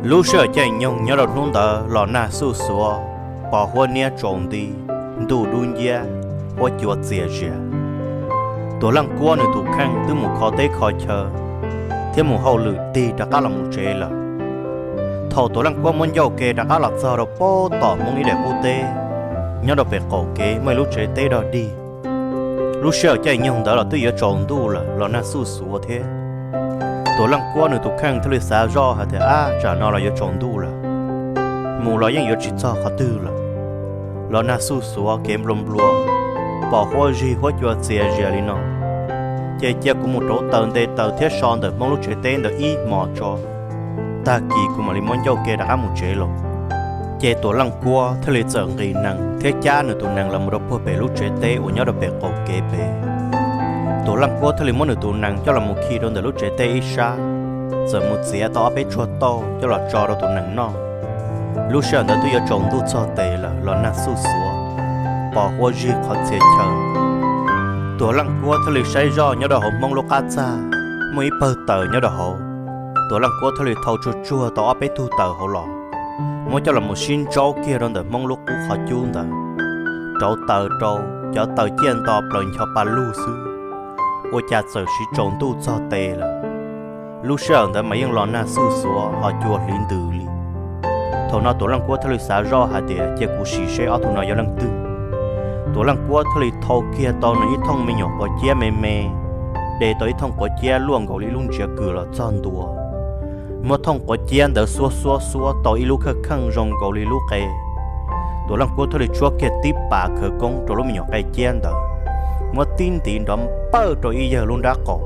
Lub sij hawm caij nyoog nyob rau hnub ntawd los nag xuj xuav, pos huab niab tsaus nti, ntuj dub nciab, huab cua txias zias. Tuam Leej Kuab nws tus kheej twb mus kho teb kho chaw thiab mus hauj lwm tig rov qab los mus tsev lawm. Thaum Tuam Leej Kuab muab ncauj ke rov qab los txog rau pem tom Hmoob ib daim qub teb nyob rau pem qaum kev muaj ib lub tsev teb dog dig. Lub sij hawm caij nyoog ntawd los twb yuav tsaus ntuj lawm los nag xuj xuav thiab. Tuam Leej Kuab nws tus kheej thiaj li xav zoj hais tias, Ab, tsam no los yuav tsaus ntuj lawm, mus los yeej yuav tsis txog qhov twg lawm. Los nag xuj xuav kev nplua nplua, pos huab zig huab cua txias zias li no, ces cia kuv mus rauv taws nte taws thiab so ntawm Hmoob lub tsev teb ntawd ib hmos tso, tag kis kuv mam li muab ncauj ke rov qab mus tsev los. Ces Tuam Leej Kuab thiaj li txawm nqis nees thiab cab nws tus nees los mus rau puag pem lub tsev teb uas nyob rau pem qaum kev pem. Tuam Leej Kuab thiaj li muab nws tus nees coj los mus khi rau ntawm lub tsev teb ib sab, txawm mus txiav tau ob peb tsuag tauj coj los tso rau tus nees noj. Lub sij hawm ntawd twb yuav tsaus ntuj txog tes lawm los nag xuj xuav, pos huab zig qhov txhia chaw. Tuam Leej Kuab thiaj li saib zoj nyob rau hauv Hmoob lub qab txaj, muaj ib pawg taws nyob rau hauv. Tuam Leej Kuab thiaj li thau tsuag tsuag tau ob peb tug taws hauv los, muab coj los mus sib ntsaub kiag rau ntawm Hmoob lub qub qhov cub ntawd. Rauv taws rau, cov taws ciaj nto plaws ncho pa lug xwb, ua cas txawm siv tsaus ntuj txog tes lawm. Lub sij hawm ntawd mas yeej los nag xuj xuav ho cua hliv ntws li. Thaum no Tuam Leej Kuab thiaj li xav zoj hais tias, Cia kuv sim seb ob tug no yog leej twg. Tuam Leej Kuab thiaj li thau kiag tau nws ib thooj me nyuam quav ciab me me, de tau ib thooj quav ciab luaj nkaus li ib lub ntsiav kws los txog ntua, muab thooj quav ciab ntawd xuab xuab xuab tau ib lub khawj kheej zoo nkaus li lub qe. Tuam Leej Kuab thiaj li tshuab kiag tib pas khawv koob rau lub me nyuam qe ciab ntawd, muab tib ntiv nrov npawj rau ib yawg lub nrab qaum.